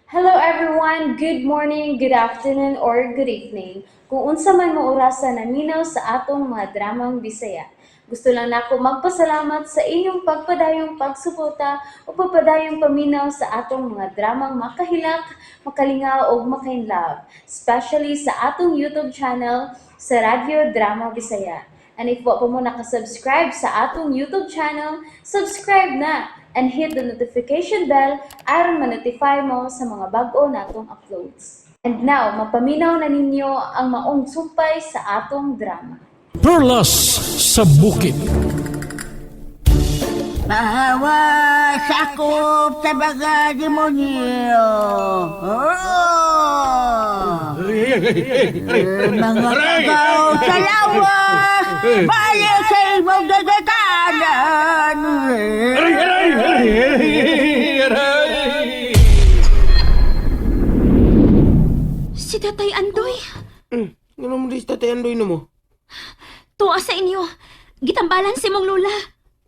Hello everyone! Good morning, good afternoon, or good evening. Kung unsa man mo orasa naminaw sa atong mga dramang Bisaya. Gusto lang nako magpasalamat sa inyong pagpadayong pagsuporta o pagpadayong paminaw sa atong mga dramang makahilak, makalingaw ug makainlove, especially sa atong YouTube channel sa Radyo Drama Bisaya. And if wa pa mo nakasubscribe sa atong YouTube channel, subscribe na and hit the notification bell aron ma-notify mo sa mga bag-o natong uploads. And now, mapaminaw na ninyo ang maong sumpay sa atong drama. Perlas sa Bukid. Mahawa sakop sa mga demonyo. Oh! Mga kagaw sa lawas, balik sa imong gagatanan. Aray, aray, aray, aray. Si Tatay Andoy, Ano mo di sa Tatay Andoy na mo? tuwa sa inyo. Gitambalan si mong lula.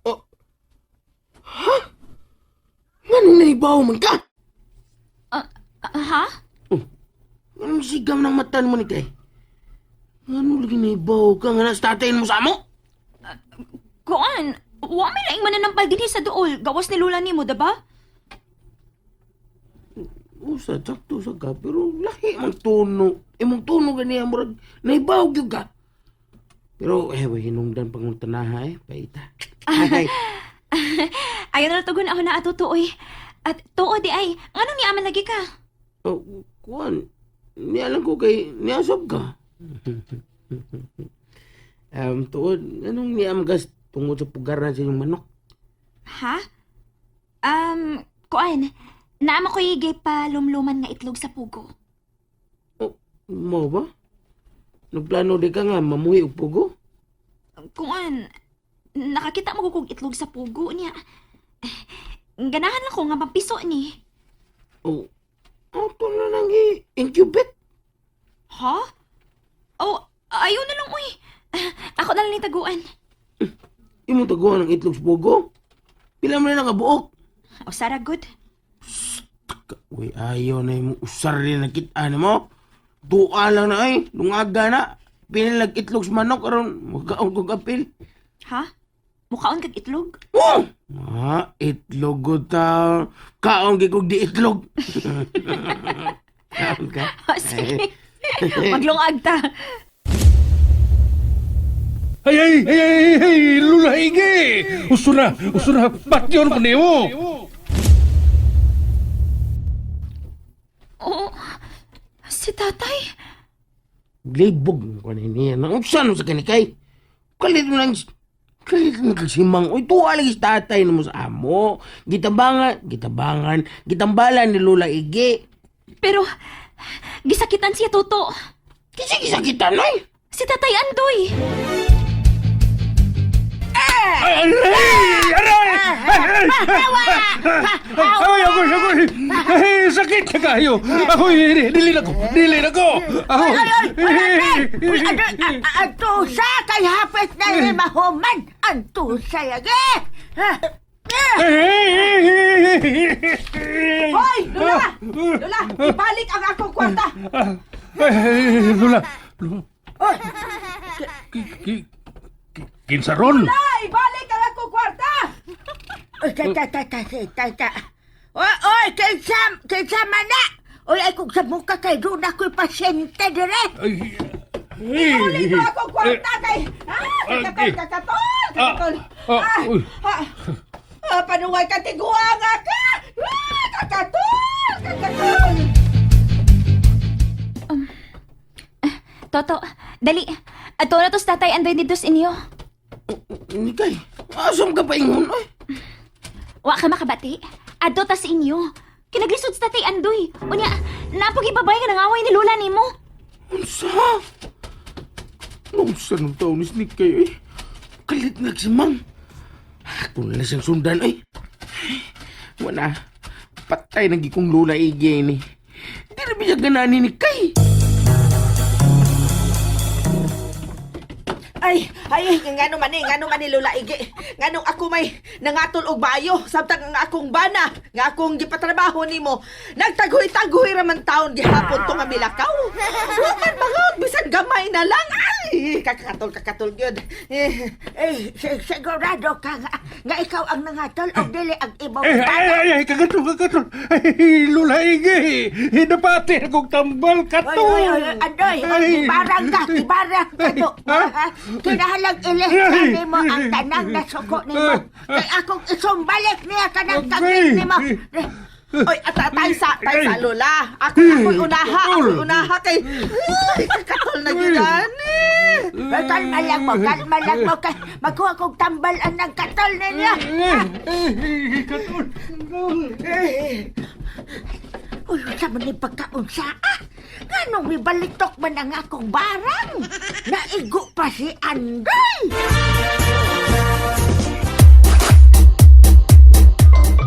Oh. Ha? Nganong naibaw man ka? Ah, ah, ha? Anong sigam ng mata mo ni kay? Nganong lagi naibaw ka nga nasa tatay mo sa amo? Kuan, wa may laing mananampal dinhi sa duol. Gawas ni lula nimo, diba? Usa, sakto sa ka, pero lahi mang tono. Imong tono ganiya, murag naibaw gyud ka. Pero, eh, way, hinungdan pang tanaha eh, paita. Ay, Ayaw na tugon ako na ato tuoy. At tuo di ay, nganong niaman lagi ka? Oh, kuan, nialam ko kay niasab ka. Tuod, anong niamgas tungod sa pugaran sa inyong manok? Ha? Kuan, naama ko'y pa lumluman nga itlog sa pugo. Oh, mo ba? Nagplano di ka nga mamuhi og pugo? Kuan, nakakita mo ko kog itlog sa pugo niya. Ganahan lang ko nga mapiso ni. Oh, auto na nang i-incubate. Ha? Oh, ayaw na lang, uy. Ako na lang ni taguan. Imo taguan ang itlog sa pugo? Pila man na nakabuok? O, Sara, good. Uy, ayaw na imong usar rin nakita na mo. Tuwa lang na ay, lungaga na. Pila itlog sa manok aron magkaon kog apil. Ha? Mukhaon kag itlog? Oh! Ah, itlog ko ta. Kaon kay kog di itlog. Kaon ka? Ah, sige. Maglungag ta. Ay, ay, ay, ay, ay, Lula Ige! Uso na, patyon ko nimo! Oo. Si tatay. Libog ko ni niya. Unsa no sa kanikay? Kalit mo lang kalit mo kag simang. Uy, tuwa lagi sa tatay na mo sa amo. Gitabangan, gitabangan, gitambalan ni Lola Ige. Pero, gisakitan siya, Toto. Kasi gisakitan oy. Si Tatay Andoy. Ay, aray! Aray! Aray! Ay, agoy, agoy! Ay, sakit na kayo! Agoy, dili na ko! Dili na ko! Agoy! Uy, ano, ang tusa kay hapit na lima human. Ang tusa yagi. Hoy, Lola! Lola, ibalik ang akong kwarta! Ay, Lula! Lula! Kinsaron! Lola, ibalik ang akong kwarta! Uy, ta ta ta ta ta ta. Oy, oy, kinsa, kinsa man na. Oy, ay kung sa muka kay doon ako'y pasyente dire. Ay, Ibalik mo akong kwarta kay... Ah, kakatol, kakatol, kakatol! Ah, Ah, uy. ah, ah, panuway ka, tiguanga ka! Ah, kakatol, kakatol! Toto, dali. Ato na to sa Tatay Andoy dito sa inyo. Nikay, asam ka pa ingon oy. Wa ka makabati. Adto ta sa inyo. Kinaglisod sa Tatay Andoy. Unya, napag ibabay nga nangaway ni Lola nimo. Unsa? Unsa nung taon ni Nikay oy? Kalit na simang. Ato na lang siyang sundan oy. Wala. Patay na gikong Lola Ige ni. Di na biya ganani ni Kay. Ay, ay, ngano man ni Lola Ige. Nganong ako may nangatol og maayo samtang ang akong bana, nga akong gipatrabaho nimo. Nagtaguhi-taguhi ra man taon gihapon to nga milakaw. Wa man mangaot bisan gamay na lang. Ay, kakatol kakatol gyud. Eh, Eh, sigurado ka nga, nga ikaw ang nangatol o dili ang imong Eh, ay, bana. ay, ay, kakatol, kakatol. Ay, Lola Ige, hinapati akong tambal, Oy, katol. oy, oy, Andoy, oy, ibarang ka, ibarang ka to. Ha? Ha? Kinahalang ilista nimo ang tanang nasuko nimo. Kay akong isumbalik niya kanang kagit nimo. Oy, ata taysa, taysa Lola. Ako ako'y unaha, ako'y unaha kay ay, kakatol na gyud ani. Eh, kalma lang mo, kalma lang mo. Kay magkuha kong tambal ang nang katol ninyo. Eh, katol. Eh. Uy, sa man ni pagkaunsa ah. Nganong mibalitok man ang akong barang? Naigo pa si Andoy.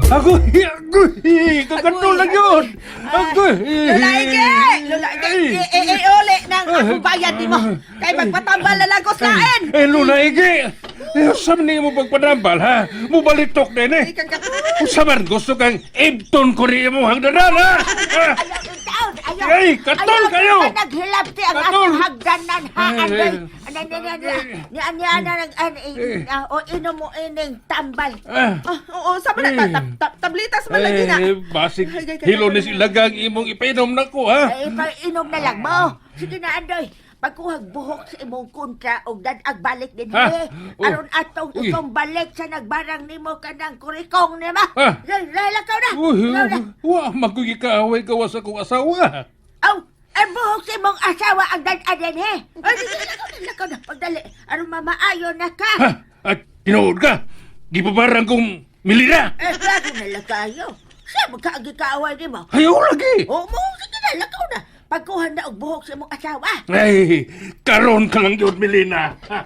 Agoy, agoy, kakatol na yun. Agoy. Lola Ige! Lola Ige! Eh, eh, eh, uli nang akong bayad nimo. Kay magpatambal na lang ko sa lain. Eh, Lola Ige, eh, saan niyo mo pagpadambal, ha? Mubalitok din, eh. Ay, kakatol. Usaban, gusto kang ibton ko rin mo hangdanan, ha? Ha? Ayaw in taon, ayaw. Ay, katol ayaw, kayo! Ka naghilabti ang Katol! akong hagdanan, ha, Ay, Andoy. ay. Ano, ano, ano, ano, ano, ano, ano, ano, o inom mo ining tambal. Ah. Ah, oo, sama na, tablitas man lagi na. Eh, basig, Ay, ay, ay, hilo ni silagang imong ipainom na ko, ha? Ay, painom na lang mo. Sige na, Andoy. Pagkuhag buhok sa imong kontra og dadag balik din Ha? he. Oh. Aron atong Uy. itong balik sa nagbarang nimo kanang kurikong nimo. Ha? Lakaw na. Uy, Lakaw na. wa, magkikikaaway gawas akong asawa. Aw, ang buhok sa imong asawa ang dad din he. Ay, sige, lakaw na, lakaw na. Pagdali, aron mamaayo na ka. Ha? At tinuod ka, gipabarang kong milira. Eh, klaro na lang kayo. Siya magkaagi-kaaway nimo. Ayaw lagi. O mo, sige na, lakaw na. Pagkuha na og buhok sa imong asawa. Ay, karon ka lang yun, Melina. Ha?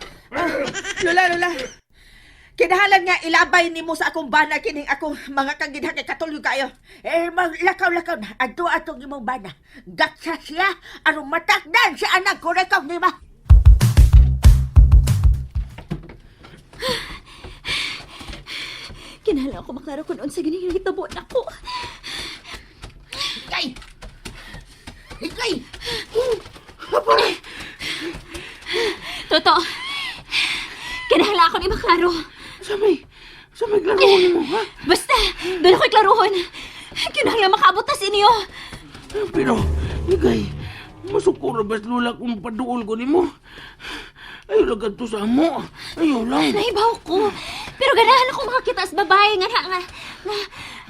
Lola, Lola. Kinahalan nga ilabay nimo sa akong bana kining akong mga kagidha kay katol kayo. Eh, maglakaw-lakaw na. Adto atong imong bana. Gatsa siya, aron matakdan si anak ko rekaw nima. Kinahanglan ko maklaro kung unsa gini hitabo nako. Ikay! Ikay! Toto. Kinahanglan ako ni maklaro. Sa may klaro nimo, ha? Basta, doon ako'y klaruhon. Kinahanglan makaabot ta sa inyo. Pero, Ikay, masukuro bas lula kung paduol ko nimo. Ayaw lang kadto sa amo. Ayaw lang. Nahibaw ko. Pero ganahan ako makakita sa babae nga na, nga, nga,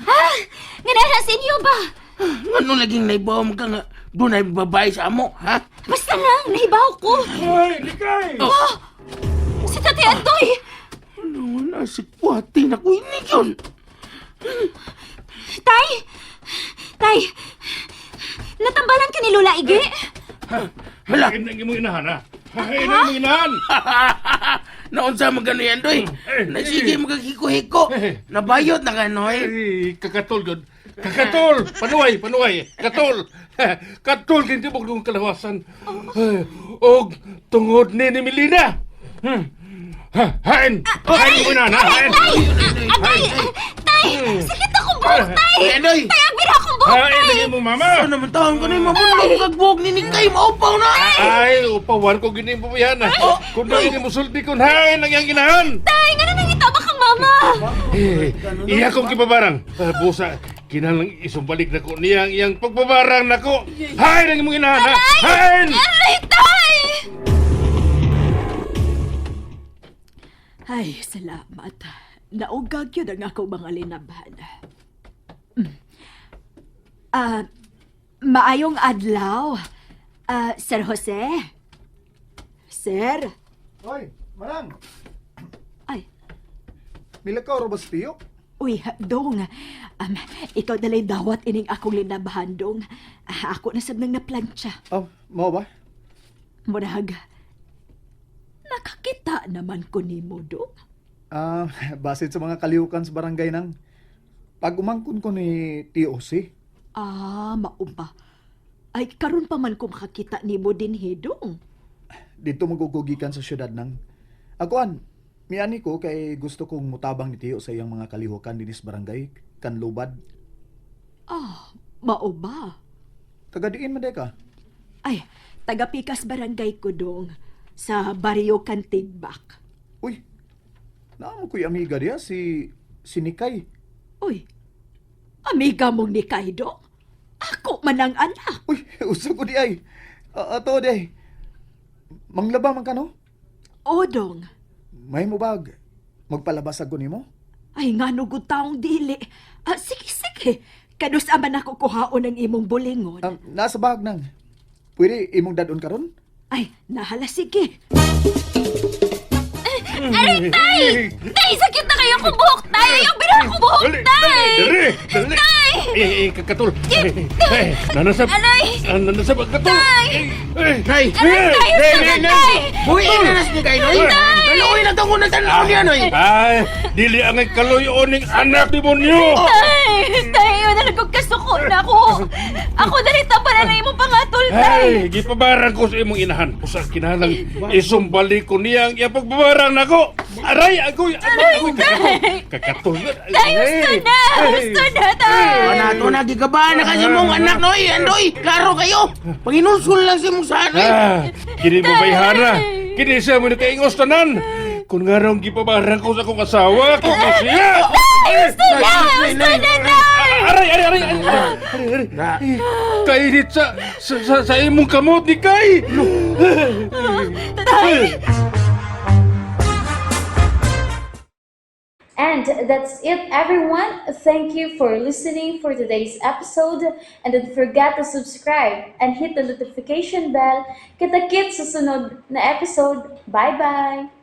ha? Nga na sa inyo ba? Ngano laging naibaw mo ka nga doon ay babae sa amo, ha? Basta lang, nahibaw ko. Ay, likay! Oh! Si Tati Andoy! Ano na, si Kwati na ko ini yun. Tay! Tay! Natambalan ka ni Lola Ige? Hala, Hain ang imong inahan, ha? Hain ang imong inahan! naunsa man gano yan, doy. Eh, Nasige eh. mo kag hiko-hiko. Nabayot na ka, noy. Ay, kakatol yun. Kakatol! Panuay, panuay. Katol! Katol din tibok ng kalawasan. Ay, og tungod ni Melina. Ha, hain! Hain mo inahan, ha? Hain! Tay! Agay! Tay! Sakit akong buhok, tay! Eh, Doy! Tay, agbira akong buhok, Hain tay! ang imong mama! Ano naman taon ko na yung mabulong kag buhok ni Nikay, maupaw na! Ay, upawan ko gini mo yan. Kung na ini musulti kun hain ang iyang inahan. Tay, nga na nangita ba kang mama? Eh, iya kong kibabarang. Ah, busa, kinahanglang isumbalik na ko niya ang iyang pagbabarang nako. Hain ang imong inahan, ha? Hain! Aray, tay! Ay, salamat. Naugag yun ang akong mga linabhan. Ah, maayong adlaw. Ah, Sir Jose? Sir? Hoy, Manang! Ay, Milakaw ra ba sa tiyok? uy, dong. Ikaw dalay dawat ining akong linabhan, dong. Ah, ako na sab nang naplantsa. Oh, mao ba? Murag, nakakita naman ko nimo, dong. Ah, basid sa mga kalihukan sa barangay nang pag umangkon ko ni TOC. Ah, maumba. Ay, karon pa man ko makakita nimo din, dong. Dito magugugikan sa syudad nang. Akuan, miani ko kay gusto kong mutabang ni Tiyo sa iyang mga kalihukan dinis barangay, kanlubad. Ah, mao ba? Taga diin man day ka. Ay, taga-pikas barangay ko dong. Sa Barrio Kantigbak. Uy, naamo ko'y amiga diya, si Nikay. Uy, amiga mong ni Kaido? Ako man ang anak. Uy, usa ko di ay. Ato di ay. Manglaba man ka no? O, dong. May mubag. Magpalabas ako nimo? Ay, nga gud taong dili. Ah, sige, sige. Kanus man ako kuhaon ang imong bulingon. Nasa bag nang. Pwede imong dadon karon? Ay, nahala, sige. Aray, tay! Tay, sakit na kayo kong buhok, tay! Ayaw, bira akong buhok, Dali, tay! dali, dali, dali. Eh, eh, kakatol. Eh, nanasab. Aray! Ah, nanasab ang katol. Eh, eh. Nay! Aray, tay! Nay, Gusto nay, na, nay! tay! Buhi na nas ni kay Noy! Naluoy na tong unang tanaw niya, Noy! Ay, dili ang kaluyon ning anak demonyo. Tay! Tay, ayaw na lang kasuko na ako. Ako na rin tapalan na imong pangatol, tay! Ay, gipabarang ko sa imong inahan. Usa kinahanglan isumbali ko niya ang iyang pagbabarang nako. Aray, agoy, agoy, agoy, kakatol. Kakatol. Tay, gusto na! Gusto na, tay! Wala to na, gigabaan na kasi mong anak, Noy! Andoy, klaro kayo! Panginulsul lang si mong saan, Noy! Ah, kini babayhana. Kini siya mo ni kaingos tanan. Kung nga raw gipabarang ko sa akong asawa, kung siya. Tay, gusto na! Gusto na, tay! Aray, aray, aray, aray, aray, aray. Kainit sa imong kamot ni Kay. Tay! And that's it, everyone. Thank you for listening for today's episode. And don't forget to subscribe and hit the notification bell. Kita-kits sa sunod na episode. Bye-bye!